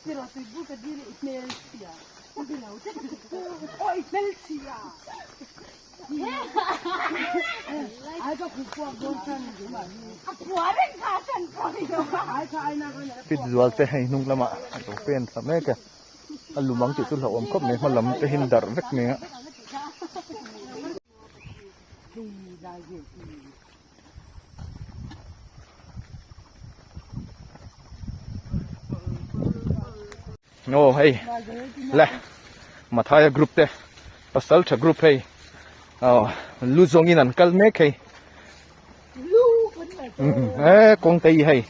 Fit zual te hei hnung lamah a lo pen thla mek a a lum ang tih chu hlauhawm khawp mai hma lam te hi darh vek mai a. Aw hei le Mathaia group te pasal tha group hei aw lu zawngin an kal mek hei e kawng te hi hei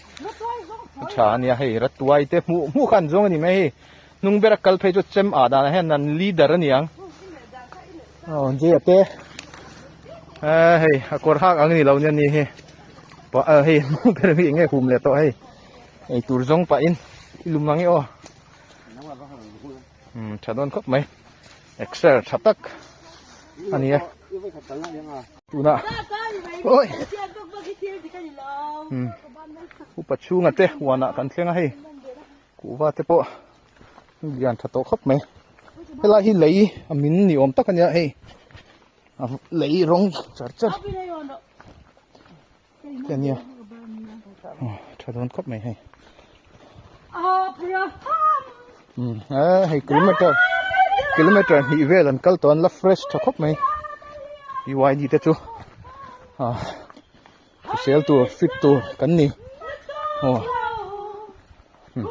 a tha ania hei ratuai te hmuh hmuh kha an zawng a ni mai hei hnung bera kal phei chu chem ah danah hian an leader a ni ang aw Jaya te hei a kawr hak ang a ni lo nia ni hi hei hnung ber hi eng nge hum leh tawh hei. Eitur zawng pahin i lum ang e aw. Um tha dawn khawp mai. Exer tha tak a ni e. Tuna oi um upa chhunga te huanah kan thleng a hei kuhva te pawh lian tha tawh khawp mai. Helai hi lei a min ni awm tak a nia hei a lei rawng char char. Te ania tha dawn khawp mai hei hei kilometer kilometer hnih vel an kal tawh an la fresh tha khawp mai BYD te chu hrisel tur fit tur kan ni aw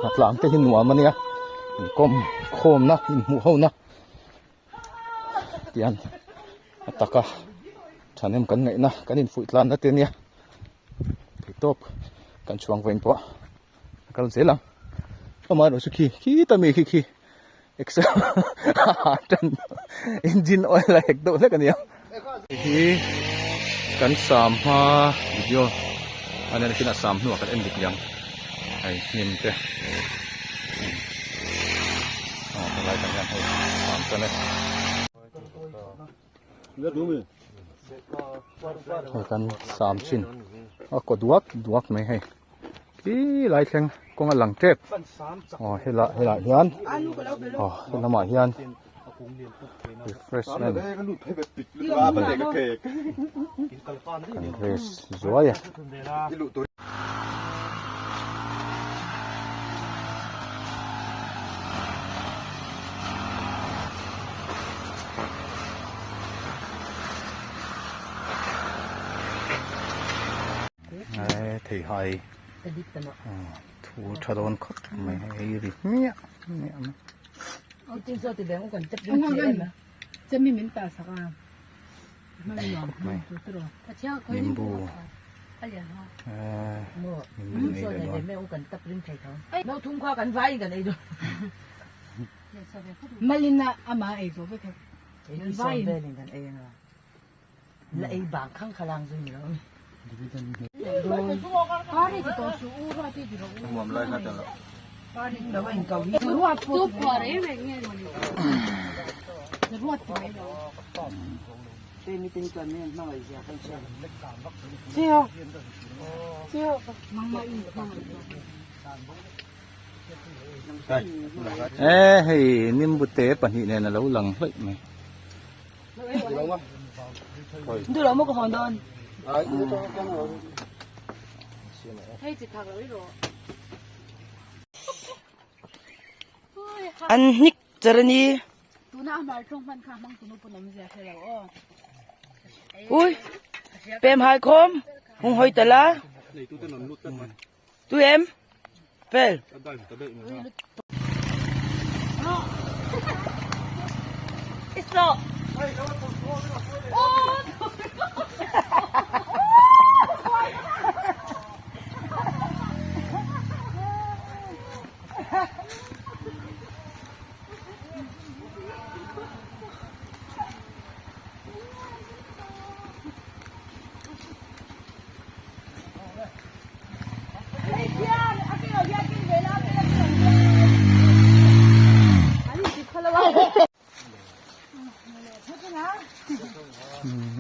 a tlang te hi nuam ania inkawm khawmna inhmuh ho na tian a taka thahnem kan ngaihna kan infuih tlanna te ania theihtawp kan chhuang vawiin pawh a kal zel ang amaherawh chu khi khita mi khi khi excel tan engine oil a hek deuh hlek ania hei hi kan sam hma video a nia nakin a sam hnuah kan en dik liang hei hnim te. Aw helai kan hian hei sam tan e. Hei kan sam chin a kaw duak duak mai hei khi lai thleng kawng a lang tep aw helai helai hian aw helamah hian refreshment kan rest zuai a. Theihai thu tha dawn khawp mai hei ri hmiah hmiah mai. Nimbu nimbu nei leh dawn. Malina ama ei zo vek vai la ei bang khang khalang zu ni lo pari ti to su u ra ti ti ro nuam lai kha chalo pari lo in kau hi ruat tu pare ve nge ni ruat ti mai lo te mi te hi chuan min hmangaih zia kan hria chiu chiu mangma in hmangaih E hei nimbu te pahnih nen a lo lang hlawih mai. An hnik char a ni. Ui pem hai khawm hung hawi tala. Tu em? Fel. Iso.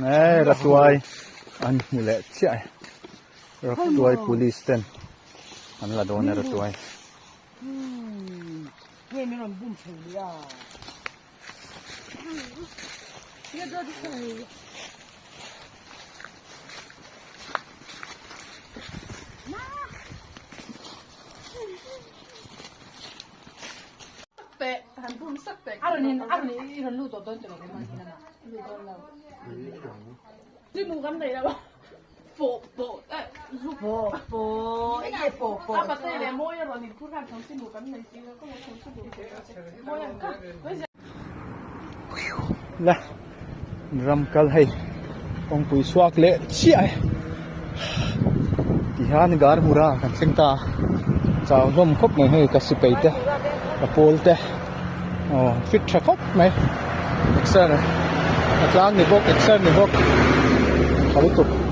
Hei Ratuai an hmu leh chiah e Ratuai police ten an la dawn e Ratuai. min rawn bum thei leh a? La ram kal hei kawngpui chhuak leh chiah e tihian gar mura kan thleng ta a chau hlawm khawp mai hei ka sipai te ka pawl te aw fit tha khawp mai exer a tlang ni bawk exer ni bawk tha lutuk.